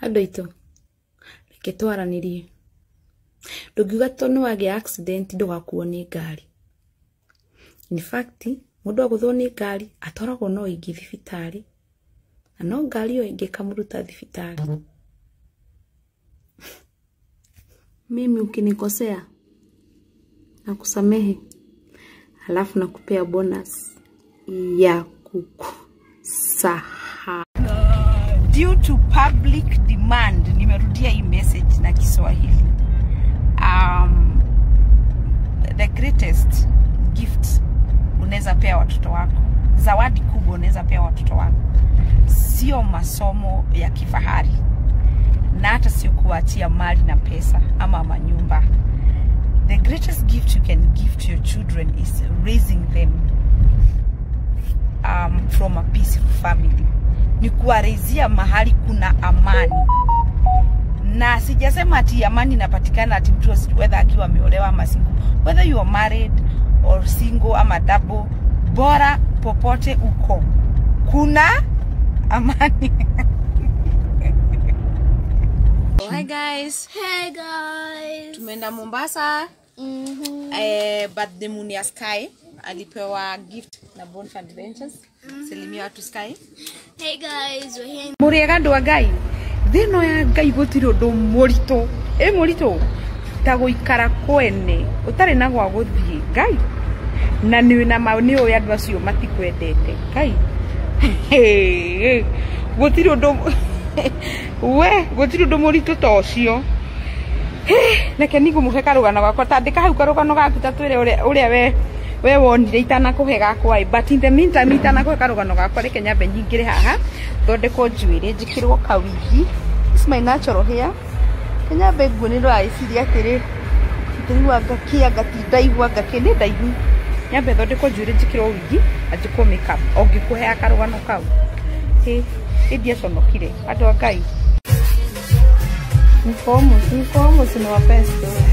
Andũ aitũ, reke twaranĩrie. Ndũngiuga tondũ nĩ wagĩa accident ndũgakuo nĩ ngari. In fact, mũndũ agũthwo nĩ ngari atwaragwo no ĩngĩ thibitarĩ, na no ngari ĩyo ĩngĩ ĩkamũruta thibitarĩ. Mimi ukinikosea nakusamehe, halafu nakupea bonus ya kukusaha. Due to public demand, nimerudia hii message na Kiswahili. The greatest gift unaweza pea watoto wako, zawadi kubwa unaweza pea watoto wako, sio masomo ya kifahari, na hata sio kuachia mali na pesa ama manyumba. The greatest gift you can give to your children is raising them from a peaceful family. Ni kuwarezia mahali kuna amani. Na sijasema ati amani inapatikana ati mtu whether akiwa ameolewa ama single. Whether you are married or single ama double, bora popote uko kuna amani. Hi guys. Hey guys. Tumeenda Mombasa. Birthday moon ya Sky alipewa gift na Bonfire Adventures. Salimia watu Sky. Hey guys, we're here. Muriega andu a Ngai. Thino ya Ngai gutiri undu muritu. E muritu ta guikara kwene utari na gwa guthie Ngai. Na ni na ma ni uyu andu acio matikwendete Ngai. Gutiri undu we gutiri undu muritu ta ucio. Reke ningumuhe karugano gakwa ta andika hau karugano gaku ta twire uria we wonire itanakuhe gakwa, but in the meantime itanakuhe karugano gakwa reke nyambe nyingire haha thondekwo njuire njikirwo kawigi. It's my natural hair. Nyambe nguo ni ndĩreciria atĩrĩ ndĩrigua ngakia ngatindaigua ngakĩ nĩ ndaihu. Nyambe thondekwo njuire njikirwo wigi na njikwo makeup o ngĩkũheaga karugano kau. Ndiaconokire andũ a Ngai. Nikomo sinawapea story.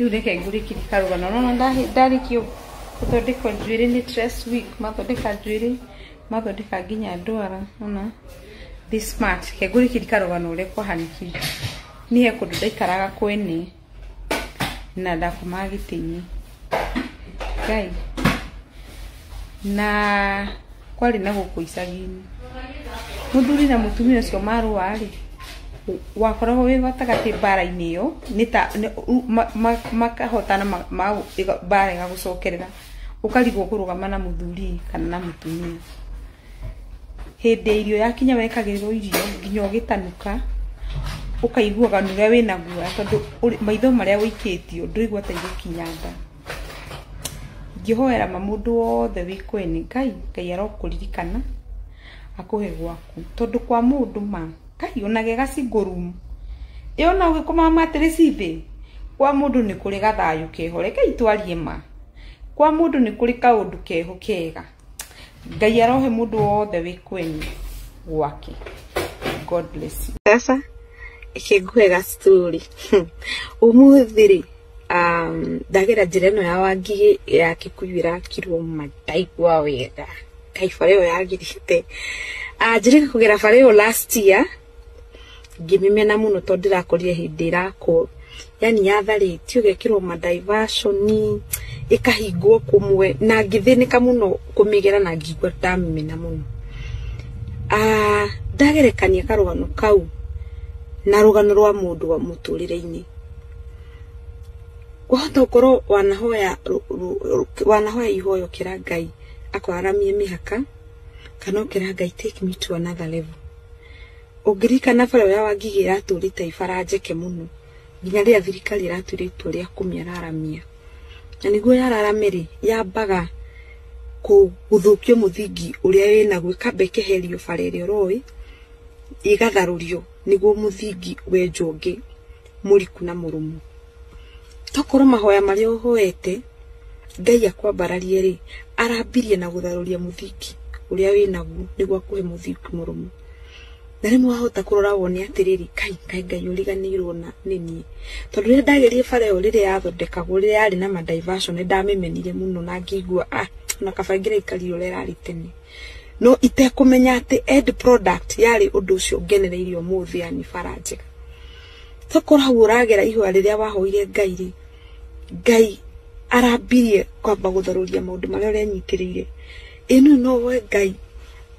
Rĩu reke ngũrĩkĩrie karugano. No ndarĩkio gũthondekwo njuĩrĩ nĩ Tress Wig, mathondeka njuĩrĩ, mathondeka nginya ndwara, ona this smart. Reke ngũrĩkĩrie karugano ũrĩa kwahanĩkire. Niĩ he kũndũ ndaikaraga kwene na ndakomaga gĩtĩ-inĩ. Ngai. Na kwarĩ na gũkũ icagi-inĩ. Mũthuri na mũtumia ũcio marũa-rĩ, wakoragwo wĩ gatagatĩ mbara-inĩ ĩyo nĩ ta makahotana mbara ĩgagũcokerera ũkarigwo kũrũgama na mũthuri kana na mũtumia. Hĩndĩ irio yakinya wekagĩrĩrwo irio nginya ũgĩtanuka ũkaiguaga nĩ ũrĩa wĩna guoya tondũ maitho marĩa ũikĩtio ndũraigua ta igũkinya nda. Ingĩhoera ma mũndũ wothe wĩ kwene Ngai, Ngai arokũririkana akũhe gwaku tondũ kwa mũndũ ma Ngai ona ge single room ĩyo na ũgĩkomaga mattress thĩ kwa mũndũ nĩ kũrĩ gathayũ keho. Reke itwarie ma kwa mũndũ nĩ kũrĩ kaũndũ keho kega. Ngai arohe mũndũ wothe wĩ kwene gwake. God bless you. Sasa reke ngũhe ga story. Ũmũthĩ rĩ, ndagera njĩra ĩno ya Wangigĩ ya Kikuyu ĩrakirwo ma ndaigua wega. Ngai bara ĩyo yagĩrĩte. Njĩrĩga kũgera bara ĩyo last year ngĩmĩmena mũno tondũ ndĩrakorire hĩndĩ ĩrakwo, yani yatharĩtio ĩgekĩrwo ma diversion ĩkahingwo kũmwe na ngĩthĩnĩka mũno kũmĩgera na ngĩigua ndamĩmena mũno. Ndagerekania karũgano kau na rũgano rwa mũndũ wa mũtũrĩre-inĩ. Wahota gũkorwo wanahoya ihoya ũkĩra Ngai akwararamie mĩhaka kana ũkĩra Ngai take me to another level. Ũngĩririkana bara ĩyo ya Wangigĩ ĩratũrĩte ibara njeke mũno nginya rĩrĩa thirikari ĩratuire itua rĩa kũmĩararamia. Na nĩguo yararame rĩ, yambaga gũthũkio mũthingi ũrĩa wĩnaguo, ĩkamba ĩkeherio bara ĩrĩa ũroĩ, ĩgatharũrio nĩguo mũthingi wenjwo ũngĩ mũriku na mũrũmu. Tokorwo mahoya marĩa ũhoete Ngai akwambararie rĩ, arambirie na gũtharũria mũthingi ũrĩa wĩnaguo nĩguo akũhe mũthingi mũrũmu. Na rĩmwe wahota kũrora wone atĩrĩrĩ, Ngai, Ngai, Ngai ũriganĩirwo na nĩ niĩ. Tondũ rĩrĩa ndagerie bara ĩyo rĩrĩa yathondekagwo, rĩrĩa yarĩ na ma diversion, nĩ ndamĩmenire mũno na ngĩigua ona kaba ingĩraikarire ũrĩa ĩrarĩ tene. No itekumenya ati end product yari undu ucio ngenereirie umuthi yani bara njega. Tokora hau uragera ihoya riria wahoire Ngai ri, Ngai arambirie kwamba gutharuria maundu maria urenyitiriire. Inu no we Ngai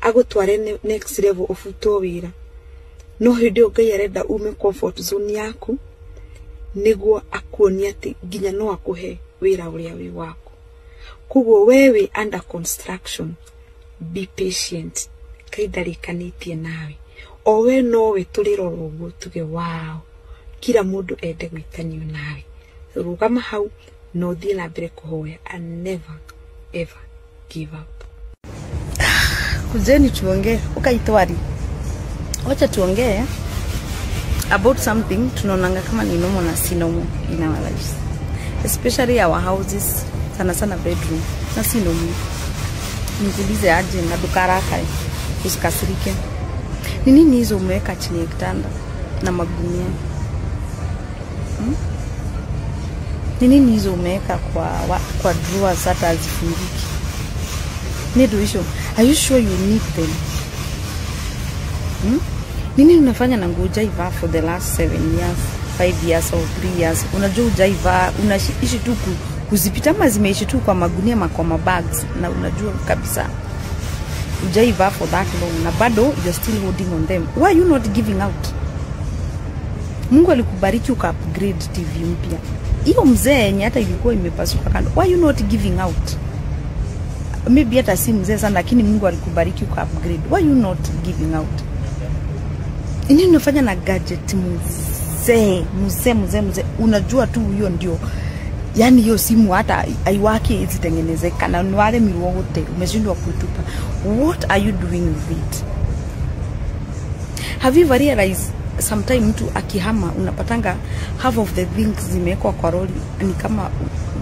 agutware next level ubutwo wira. No hindi iyo Ngai arenda ume comfort zone yaku niguo akuonie ati nginya no akuhe wira uria wi waku. Koguo we wi under construction, be patient. Ngai ndarikanitie nawe. O we nowe turirora uguo tuge wow, kila mundu ende gwitanio nawe. Rugama hau na uthie na mbere kuhoya and never ever give up. Kujeni tuongee ukaitwari. Wacha tuongee about something tunaonanga kama ni normal na si normal in our lives, especially our houses, sana sana bedroom na si normal. Nikuulize aje na dukaraka usikasirike. Ni nini hizo umeweka chini ya kitanda na magunia? Ni nini hizo umeweka kwa drawers hata hazifungiki? Ni hizo. Are you sure you need them? Nini unafanya na nguo hujaivaa for the last 7 years, 5 years or 3 years? Unajua hujaivaa, unaishi tu kuzipita ama zimeishi tu kwa magunia ma kwa mabags, na unajua kabisa hujaivaa for that long na bado you're still holding on them. Why are you not giving out? Mungu alikubariki uka upgrade TV mpya. Hiyo mzee yenye hata ilikuwa imepasuka kando. Why are you not giving out? Maybe hata si mzee sana lakini Mungu alikubariki uka upgrade. Why are you not giving out? Nini unafanya na gadget mzee, mzee mzee mzee? Unajua tu hiyo ndio. Yani hiyo simu hata haiwaki izitengenezeka na ni wale miwote umeshindwa kuitupa. What are you doing with it? Have you ever realized sometimes mtu akihama unapatanga half of the things zimewekwa kwa roli ni kama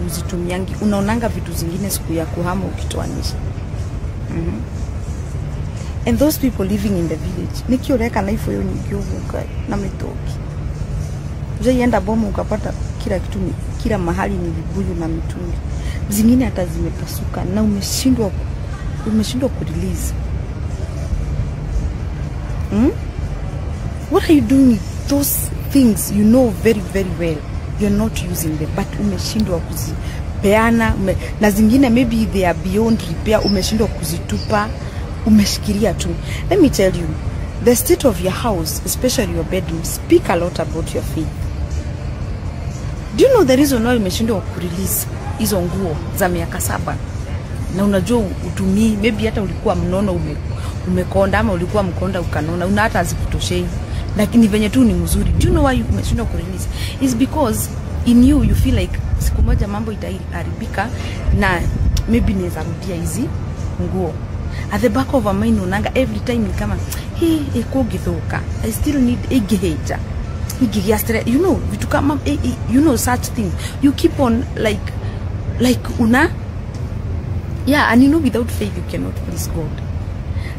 uzitumiangi, unaonanga vitu zingine siku ya kuhama ukitoanisha. And those people living in the village, nikioreka na ifo yo nyigyovuka na mitoki. Ujaienda bomu ukapata kila kitu, kila mahali ni vibuyu na mitungi. Zingine hata zimepasuka na umeshindwa kurelease. What are you doing with those things you know very very well you're not using them, but umeshindwa kuzipeana, na zingine maybe they are beyond repair, umeshindwa kuzitupa, umeshikilia tu. Let me tell you, the state of your house, especially your bedroom, speak a lot about your faith. Do you know the reason why umeshindwa kurelease hizo nguo za miaka 7? Na unajua utumii, maybe hata ulikuwa mnono umekonda ama ulikuwa mkonda ukanona, una hata hazikutoshei, lakini venye tu ni mzuri. Do you know why umeshindwa kurelease? It's because in you you feel like siku moja mambo itaharibika na maybe niweza rudia hizi nguo. At the back of our mind unanga every time ni kama hii ikogithuka, I still need igiheja igigia stress, you know, vitu kama you know such things. You keep on like una, yeah, and you know without faith you cannot please God.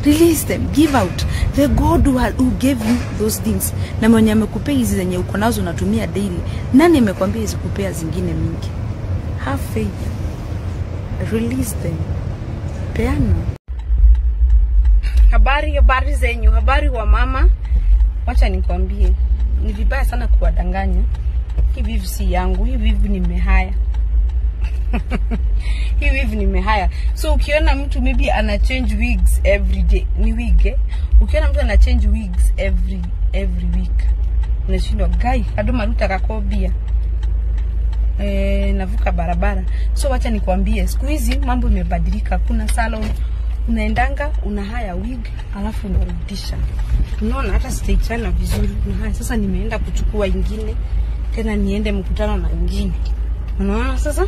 Release them, give out. The God who gave you those things, na mwenye amekupea hizi zenye uko nazo unatumia daily, nani amekwambia hizi kupea zingine mingi? Have faith, release them, peana. Habari zenyu, habari wa mama. Wacha nikwambie, ni vibaya sana kuwadanganya. Hii vivu si yangu, hii vivu nimehaya. Hii vivu nimehaya. So ukiona mtu maybe ana change wigs every day, ni wig eh? Ukiona mtu ana change wigs every week, unashindwa guy, ado maruta kakobia. Navuka barabara. So wacha nikwambie, siku hizi mambo imebadilika. Kuna salon unaendanga unahaya wig alafu unarudisha. Unaona hata sitaichana vizuri. Unahaya. Sasa nimeenda kuchukua ingine tena niende mkutano na ingine. Unaona sasa?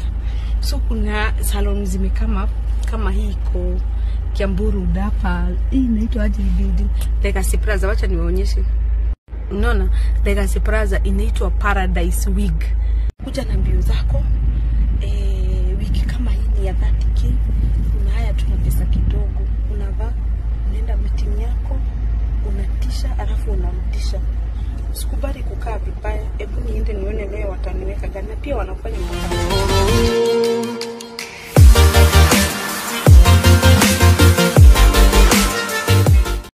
So kuna salon zimekama kama hii iko Kiamburu Dapa. Hii inaitwa aje building? Legacy Plaza, wacha niwaonyeshe. Unaona Legacy Plaza inaitwa Paradise Wig. Kuja na mbio zako. Wig kama hii ni ya 30k. Unahaya tu na pesa kidogo, unavaa, unaenda meeting yako, unatisha alafu unarudisha. Usikubali kukaa vibaya. Hebu niende nione leo wataniweka gani, na pia wanafanya mambo.